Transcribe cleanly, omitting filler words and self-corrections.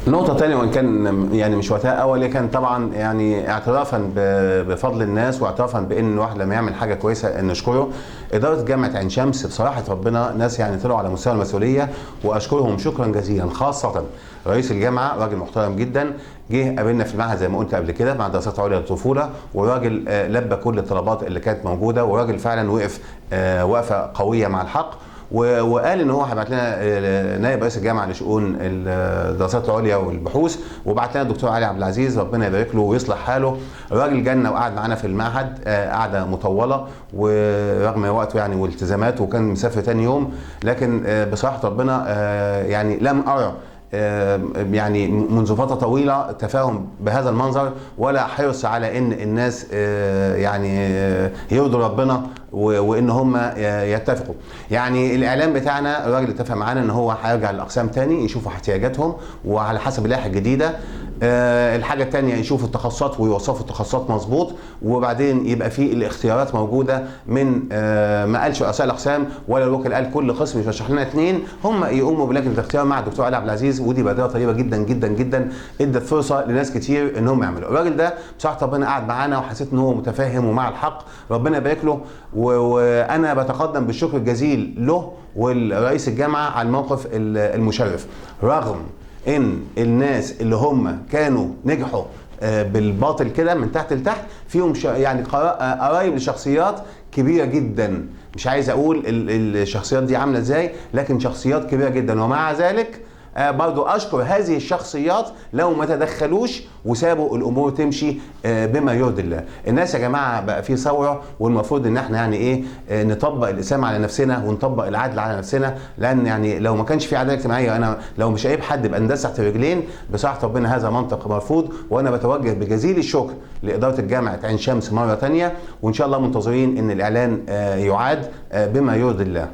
نقطة تانية وإن كان يعني مش وقتها أول، لكن طبعا يعني اعترافا بفضل الناس واعترافا بإن الواحد لما يعمل حاجة كويسة نشكره. إدارة جامعة عين شمس بصراحة ربنا ناس يعني طلعوا على مستوى المسؤولية، وأشكرهم شكرا جزيلا، خاصة رئيس الجامعة راجل محترم جدا، جه قابلنا في المعهد زي ما قلت قبل كده مع دراسات عليا للطفولة، وراجل لبى كل الطلبات اللي كانت موجودة، وراجل فعلا وقف وقفة قوية مع الحق، وقال ان هو هيبعت لنا نائب رئيس الجامعة لشؤون الدراسات العليا والبحوث، وبعت لنا الدكتور علي عبد العزيز ربنا يبارك له ويصلح حاله. الراجل جالنا وقعد معانا في المعهد قعدة مطولة، ورغم وقته يعني والتزاماته، وكان مسافر تاني يوم، لكن بصراحة ربنا يعني لم ارى يعني منذ فترة طويلة تفاهم بهذا المنظر، ولا حرص على ان الناس يعني يرضوا ربنا وان هم يتفقوا. يعني الاعلام بتاعنا الراجل اتفق معانا ان هو هيرجع للاقسام تاني يشوفوا احتياجاتهم وعلى حسب اللائحة الجديدة. الحاجة التانية يشوفوا التخصصات ويوصفوا التخصصات مظبوط، وبعدين يبقى في الاختيارات موجودة من ما قالش رؤساء الاقسام ولا الوكيل، قال كل قسم يرشح لنا 2، هم يقوموا بلجنه الاختيار مع الدكتور علي عبد العزيز. ودي بادره طيبة جدا جدا جدا، ادت فرصة لناس كتير ان هم يعملوا. الراجل ده بصراحة ربنا قعد معانا وحسيت ان هو متفاهم ومع الحق، ربنا يبارك له. وانا بتقدم بالشكر الجزيل له والرئيس الجامعة على الموقف المشرف، رغم ان الناس اللي هم كانوا نجحوا بالباطل كده من تحت لتحت فيهم يعني قرايب لشخصيات كبيرة جدا، مش عايز اقول الشخصيات دي عامله ازاي، لكن شخصيات كبيرة جدا. ومع ذلك برضو اشكر هذه الشخصيات لو ما تدخلوش وسابوا الامور تمشي بما يرضي الله. الناس يا جماعة بقى في ثورة، والمفروض ان احنا يعني ايه نطبق الاسلام على نفسنا ونطبق العدل على نفسنا، لان يعني لو ما كانش في عدالة اجتماعية، انا لو مش عيب حد يبقى ندس تحت رجلين. بصراحة ربنا هذا منطق مرفوض، وانا بتوجه بجزيل الشكر لادارة الجامعة عين شمس مرة ثانية، وان شاء الله منتظرين ان الاعلان يعاد بما يرضي الله.